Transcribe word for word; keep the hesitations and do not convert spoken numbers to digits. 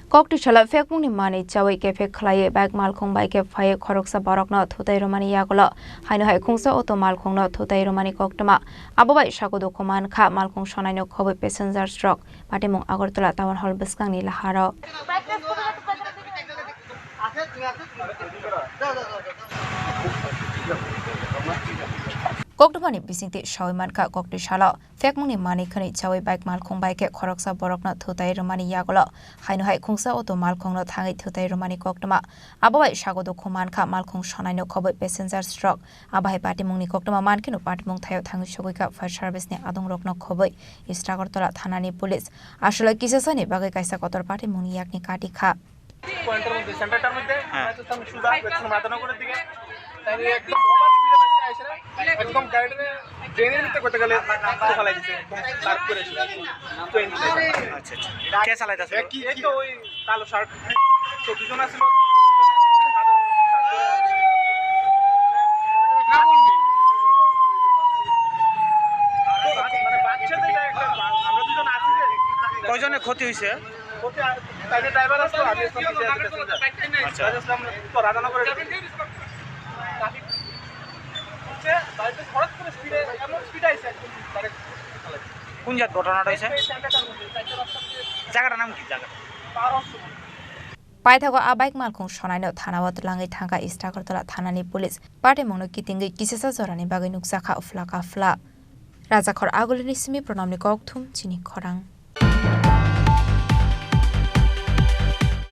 Koktwisa salo phekmungni manwi chawi kephek khlaiwi bike malkhung bai khe phaiwi khoroksa borokno thutai rwmani yagulo haino hai khungsa auto malkhungno thutai rwmani koktwma. Abo bai sago dukhu mankha malkhung sonaino khobwi passengers rok. Patimung Agartala Town Hall bwskangni laharo. Koktwmani bisingtwi sawi mankha, koktwi salo phekmungni manwi khwnwi chawi bike malkhung bai khe khoroksa borokno thutai rwmani yagulo haino hai khungsa auto malkhungno thangwi thutai rwmani koktwma. Abo bai sago dukhu mankha malkhung sonaino khobwi passengers rok. Abo hai patimungni koktwma mankheno patimung thaio thangwi sogwikha fire service ni adongrokno khobwi East Agartala thanani police. Aswlai kisasani bagwi kaisa kotor patimungni yakni kati kha. পয়েন্টের মধ্যে, সেন্টারটার মধ্যে। হ্যাঁ। আমরা চলতাম সোজা, পেছনে মাদানগরের দিকে। তাই একদম ওভার স্পিডে বাইকটা আইছে না, একদম গাড়িটা ড্রেনের ভিতরে করতে গেলে তো ফালাই দিছে, একদম তার করে এসে। আচ্ছা, আচ্ছা। কে চালাইতাছে? এই তো ওই কালো শার্ট, তো দুজন আছিল। মানে বাচ্চাদের একটা, আমরা দুজন আছি যে। কয়জনের ক্ষতি হয়েছে? ওকে, তাইলে ড্রাইভার আসলো, আমি আসলাম পিছে আছি প্যাসেঞ্জার। আচ্ছা। আমি আসলাম তো রাধানগরে। ট্রাফিক হচ্ছে, বাইকে হঠাৎ করে স্পিডে, এমন স্পিডে আইছে একদম ডাইরেক্ট। কোন জায়গায় ঘটনাটা হয়েছে? এই সেন্টারটার মধ্যে, চারটে রাস্তা দিয়ে জায়গাটার নাম কি জায়গা? পার হচ্ছে। Paithago a bike malkhung sonaino thanao twlangwi thangkha East Agartala thanani police. Patimungno kitingwi kisasa jorani bagwi nukjakha phla ka phla. Rajakhor Agulini simi Pranamni kokthum chini khorang.